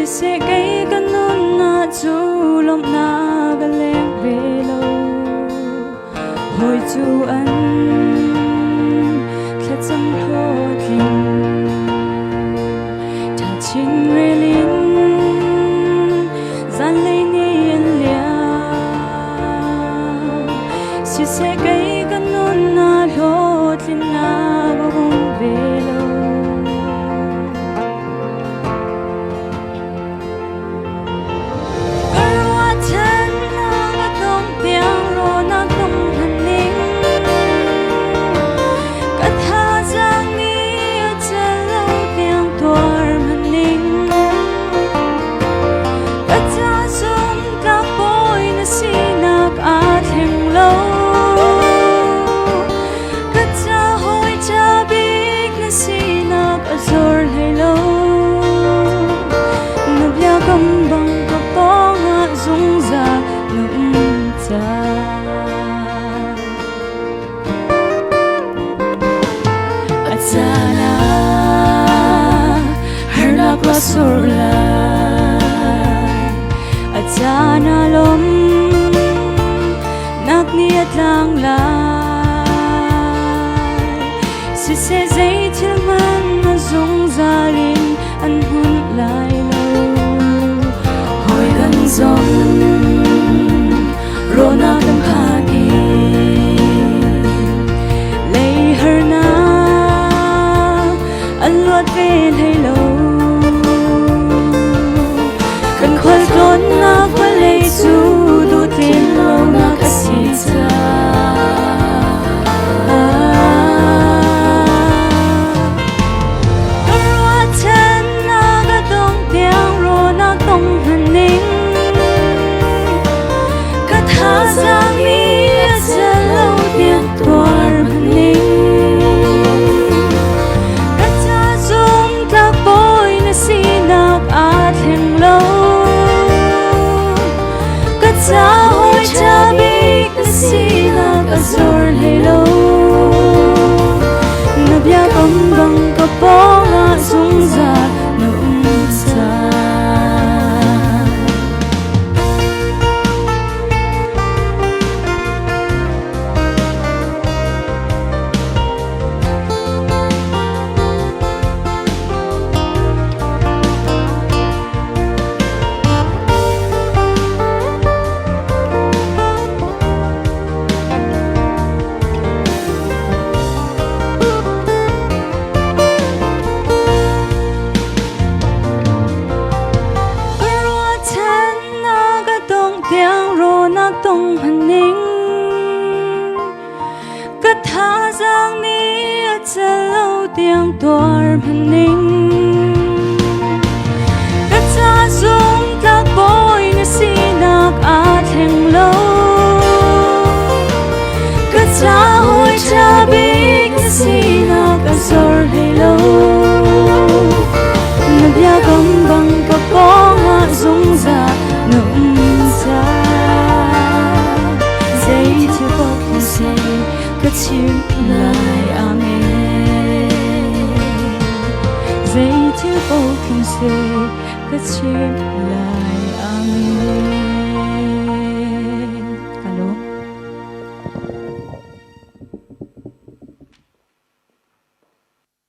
Siseh kei ka nunnak cu lawmhnak a leng ve lo. Hawi cu an thlacam hlawhtling. Ṭha chin rel in zanlei ni an liam. Siseh kei ka nunnak hlawhtlinnak a um ve lo. Ka ruahchannak a dong tiang rawnak dong hmanning. Ka thazaang nih a celh lo tiang tuar hmanning. Ka ca zumtlak bawi na sinak aa thleng lo. Ka ca hawi ca bik na sinak a zor hlei lo. Na biakam bang ka pawngah zungzal na um caan. A caan ah harnak ra sur lai. A caan ah lawm nak ni a tlang lai. Siseh zei thil hmanh a zungzal in an hmun lai lo. Hawi dang zong rawhnak kan phan i lei harnak an luat ve hlei lo. Kan khualtlawnnak vawlei cu duhtlin lonak a si caah. Ka ruahchannak a dong tiang rawnak dong hmanning. Ka thazaang nih a celh lo tiang tuar hmanning. Ka ca zumtlak bawi na sinak aa thleng lo. Ka ca hawi ṭha bik na sinak a zor hlei lo. Na biakam bang ka pawngah zungzal na um caan. Ka ruahchannak a dong tiang rawnak dong hmanning. Ka thazaang nih a celh lo tiang tuar hmanning. Ka ca zumtlak bawi na sinak aa thleng lo. Ka ca hawi ṭha bik na sinak a zor hlei lo. Na biakam bang ka pawngah zungzal na um caan. Zei thil paoh na si ka chim lai. Amen. Zei thil paoh na si ka chim lai. Amen.